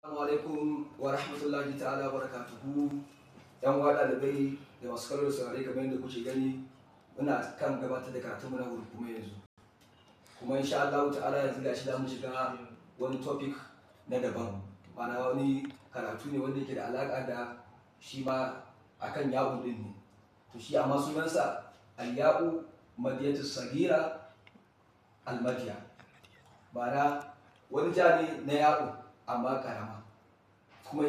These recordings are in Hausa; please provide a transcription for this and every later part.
Assalamu alaikum wa rahmatullahi ta'ala wa barakatuhu. Yan uwa ɗalibai da masu kallo da saurare, kamar yadda kuke gani, muna kan gabatar da karatunmu na kuma yanzu. Kuma insha Allah ta'ala yanzu gashi za mu shiga wani topic na daban. Ma'ana, wani karatu ne wanda yake da alaƙa da shi ma akan ya'u din ne. To shi amma sunansa al-ya'u madiyatu sagira al-madiya. Ma'ana, wani ja ne na ya'u amma karama. Kuma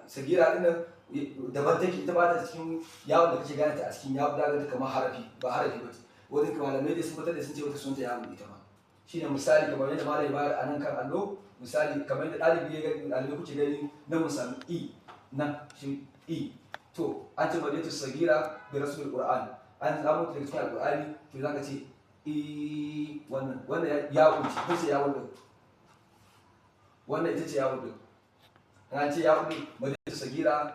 sagira din nan daban take, ita ba ta cikin yawon da kake gane ta a cikin yawon da ta kamar harafi, ba harafi ba ce. Wani malamai da sun fitar da sun ce wata sunanta yawon ita ma. Shine misali kamar yadda malami bayar a nan kan allo, misali kamar yadda ɗalibi ya gani, ɗalibai kuke gani nan, mun sami i nan, shi i. To an ce madiyatu sagira bi rasmul Qur'an, an samu ta daga cikin Alqur'ani. To zaka ce i, wannan ya ce, ita ce yawon din, wannan ita ce yawon din. An ce yawon din madiyatu sagira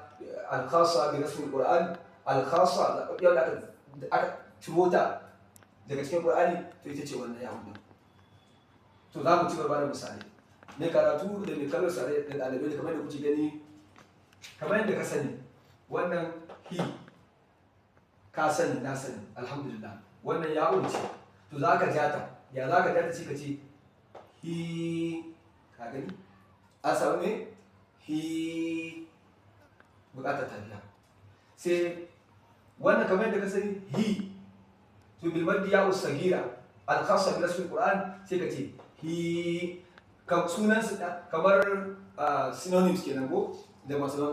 al-khassa bi rasmul Qur'an, al-khassa yau da aka ciro ta daga cikin Qur'ani, to ita ce wannan yawon din. To za mu ci gaba da misali. Mai karatu da mai kallon sare da ɗalibai, da kamar yadda kuke gani, kamar yadda ka sani, wannan hi ka sani, na sani, alhamdulillah, wannan ya ce. To za ka ja ta, ya za ka ja ta? Ce ka ce hi. Ka gani, an samu ne hi, bukatar tafiya. Sai wannan, kamar yadda ka sani, hi. To bil maddi ya sagira al khassa bi rasmil Qur'an, sai ka ce hi. Sunan su kamar synonyms kenan ko da masu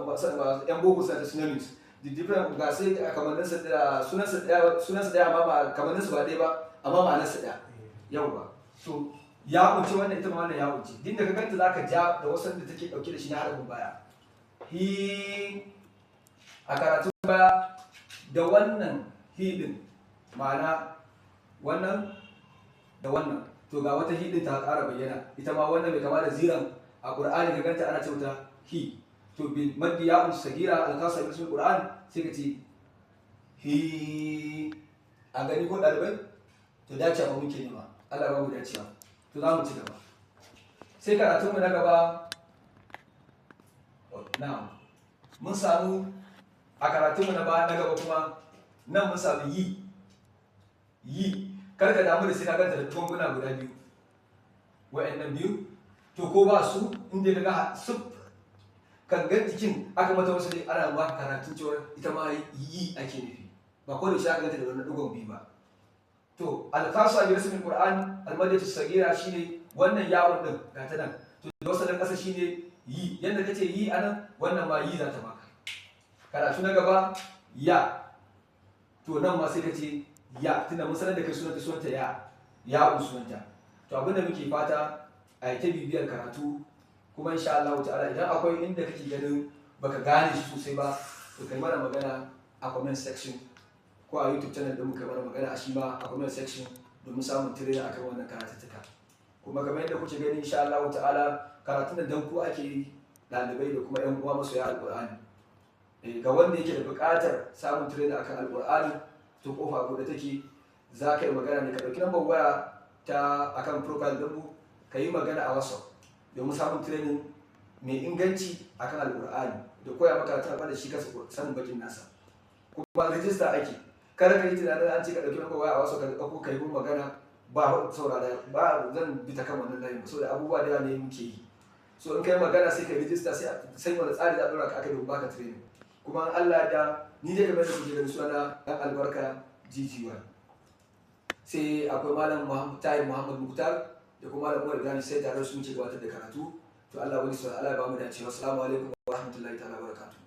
yan boko suna ta synonyms, the different ga sai kamannin su da sunan su daya, amma ba kamannin su ba ɗaya ba, amma ma'anar su ɗaya. Yawwa, to ya kunce wannan, ita ma wannan ya kunce din da ka ganta, zaka ja da wasan da take dauke da shi na harafin baya hi. A karatun baya da wannan hi din, ma'ana wannan da wannan. To ga wata hi din ta ƙara bayyana, ita ma wannan mai kama da ziran a Qur'ani, ka ganta ana ce mata hi. To bil maddi ya sagira al-khassa bi Qur'an, sai ka ce hi. A gani ko ɗalibai? To dacewa ba muke nema, Allah ba mu dacewa. To za mu ci gaba, sai karatunmu na gaba. Na'am, mun samu a karatunmu na gaba kuma nan mun samu yi. Yi, kar ka damu da sai ka ganta da tonguna guda biyu, wa'annan biyu. To ko ba su, inda ka ga su kan ga jikin aka mata wasu ne, ana ba karatun cewa ita ma yi ake nufi, ba ko da shi aka ganta da wannan digon biyu ba. To alkasu bi rasmil Qur'an almadatu sagira shine wannan yawon din, ga ta nan. To da wasalin kasa shine yi. Yanda kace yi anan, wannan ma yi za ta baka. Karatu na gaba, ya. To nan ma sai kace ya, tunda mun sanar da kai sunanta, sunanta ya, ya sunanta. To abinda muke fata, a yi ta bibiyar karatu. Kuma insha Allah ta'ala, idan akwai inda kake ganin baka gane shi sosai ba, to kai mana magana a comment section, ko a YouTube channel din mu kai mana magana a shi ma a comment section, domin samun training akan wannan karatuttuka. Kuma kamar yadda kuke gani, insha Allah ta'ala, karatun da dan ku ake yi, ɗalibai da kuma ƴan uwa masoya Alƙur'ani. Ga wanda yake da buƙatar samun training akan Alƙur'ani, to kofa buɗe take. Za ka yi magana ne, ka ɗauki lambar waya ta akan profile ɗinmu, ka yi magana a WhatsApp domin samun training mai inganci akan Alƙur'ani da koya maka karatun da shi kansa sanin bakin nasa. Kuma rijista ake. Kada ka yi tunanin an ce ka ɗauki lambar waya a WhatsApp, ka ɗauko ka yi mun magana, ba saurara ba, zan bi ta kan wannan layin ba, saboda abubuwa da yawa ne muke yi. So in kai magana, sai ka rijista, sai sai wani tsari za a ɗora ka aka domin baka training. Kuma in Allah da ni dai, kamar da kuke gani, suna dan albarka GGY, sai akwai Malam Muhammad Tahir Muhammad Muktar da kuma Malam Umar Ibrahim, sai tare su muke gabatar da karatu. To Allah wani Allah ya ba mu dacewa. Assalamu alaikum wa rahmatullahi ta'ala wa barakatuh.